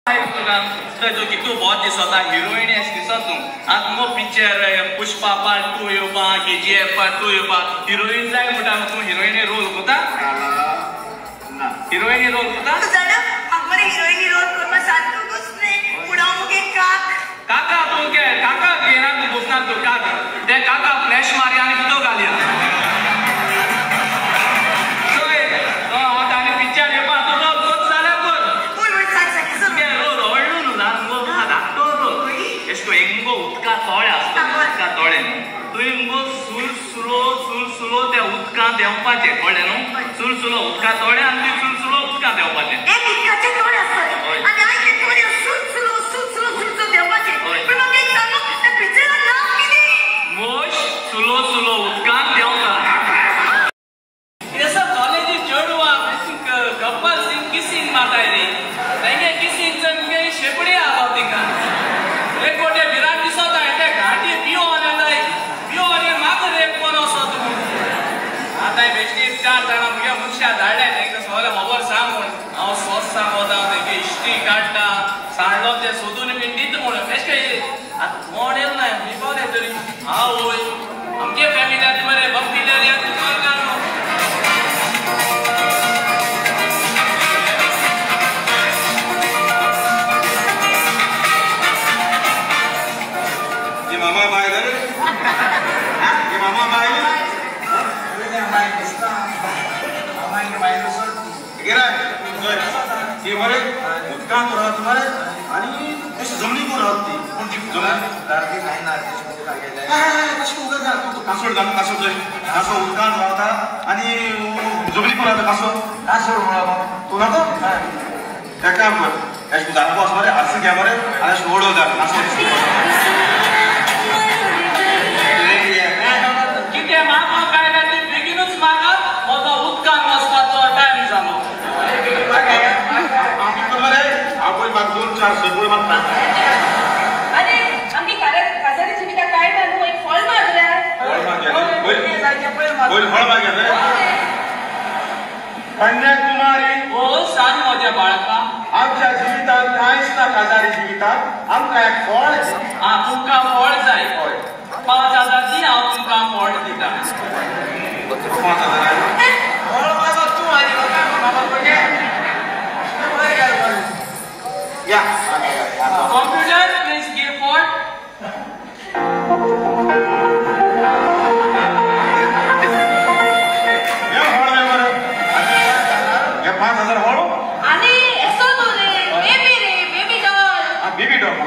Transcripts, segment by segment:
तूं बहुत दिसता हिरोइन अशें दिसता तूं. आतां मुगो पिक्चर पुष्पा पार्ट 2 येवपा, KGF part 2 येवपा, हिरोइन जाय म्हणटा. तूं हिरोइनी रोल करता? हिरोइनी रोल करता? जाणा म्हाका मरे हिरोइनी रोल करपा सारकोच न्ही, पूण हांव मुगे काक काका तूं के काका घेना तूं बसना तूं काक ते काका फ्लॅश मारी आनी उदक घालया. आनी पिक्चर येवपा तूं रोल करता जाल्यार कर. रोल व्हडलो न्हू ल्हान मुगो धाकटो रोल. एशें एक मुगो उदका तोळे आसता, उदका तोळे तुवें मुगो सुलसुलो सुलसुलो त्या उदकांत देंवपाचें, कळ्ळें न्हू? सुलसुलो उदका तोळे आनी तुवें सुलसुलो उदकांत देंवपाचें. मोश सुलो सुलो उदकांत देंवता. कॉलेजी चेडवां गब्बर सिंग किसिंग मारताय रे, तेंगे किसिंग मुगे शेपडी आसा तिका. एक कोटे विराट दिसता ते घाटी पिवन येताय, पिवन म्हाका रेप कोण वचत म्हूण. आतां बेश्टी 4 जाणां मुगे मनशां धाडले तेंकां सगळें खबर सांग म्हूण. हांव सोस सांगता तेंगे इश्टी काडटा सांडलो ते सोदून बीन दिता म्हूण. बेश्टे आतां कोण येयलो ना मी पावले तरी. आवय आमगे फॅमिली मरे बप्पी तुका न्हू. मामा बायल मामा बायल ती मरे उदकांत रावत मरे आनी अशी जमनीक रावत ती. पूण ती तशी उदक तूं कासोड घालून कासोड जाय कासो उदकांत रावता आनी जमनीक रावता कासो कासोड तूं नाका एक काम कर अशें जाणपो आसा मरे आरसी घे मरे आनी अशें ओडो जा कासो. कितें मागो काडल्यार ती बेगीनूच मागत म्हजो उदकांत वचपाचो टायम जालो. मरे आवय म्हाका 2 4 सगळ्यो मागता. आरे आमगे काजारी जिविता काय ना न्हू, एक फळ मागल्या. पयल फळ मागया. कन्याकुमारी ओ सांग म्हज्या बाळका, आमच्या जिवितांत कांयच ना. काजारी जिवितांत आमकां एक फळ. आं तुमकां फळ जाय? 5000 दी, हांव तुमकां फळ दिता. 5000 फळ मागो तूं आनी या. कॉम्प्युटर प्लीज गिव फळ. हे 5000 फळ. आनी एसो न्हू रे, बेबी रे, baby doll. Baby doll.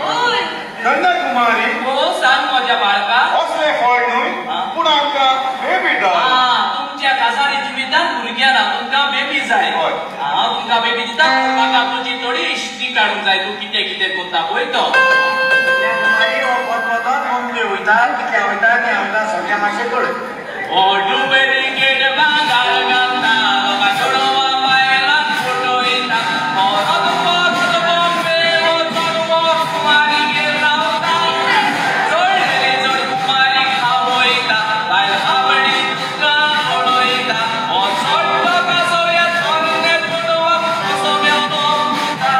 Kanyakumari ओ सांग म्हज्या बाळका, असलें फळ न्हय पूण आमकां बेबी डॉल. तुमच्या काजारी जिवितांत भुरग्यां ना, तुमकां बेबी जाय. हांव तुमकां बेबी दिता, म्हाका तुजी थोडी इश्टी काडूंक जाय. तूं कितें कितें करता पळय तो. कन्याकुमारी हो पतपतन बॉम्बे वयता, कित्याक वयता तें आमकां सगळ्या मातशें कळय. ओ डुबेरी गेट बांदार घालता, चेडवां बायलांक फटयता, परत परत बॉम्बे वचून कुमारीगेर रावता, चडले चड कुमारीक खावयता, बायल आवडी तुका पळयता, हो चडटो कासोया तरणे चेडवाक कसो मेवलो म्हणटा,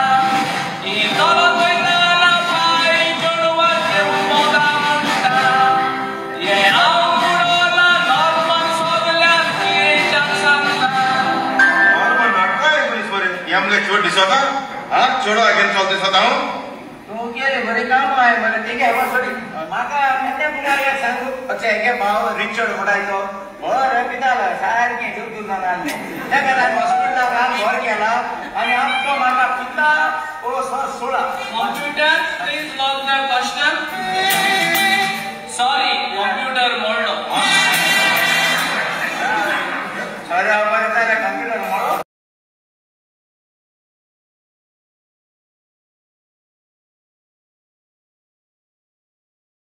ही चलत वयता ना पाय चेडवाक घेवन भोंवता म्हणटा, हे हांव बुडोला नॉर्मन सगळ्यांक सांगता. नॉर्मल नाटकां मनीस मरे. हे आमगे चेड दिसता हा, चेडो हागेर चल दिसता हांव. तूं गेले बरें काम आहाय मरे, तेगे खबर सोडी. म्हाका कन्याकुमारी सांगू अच्छा हेगे भाव रिचर्ड म्हणटाय तो बरें पितालो सारकें दूद जाणांलें. तेका ताणें हॉस्पिटलाक घालून घर केला आनी आमचो म्हाका पिता 16. Computer please log the question. Sorry computer मोडलो.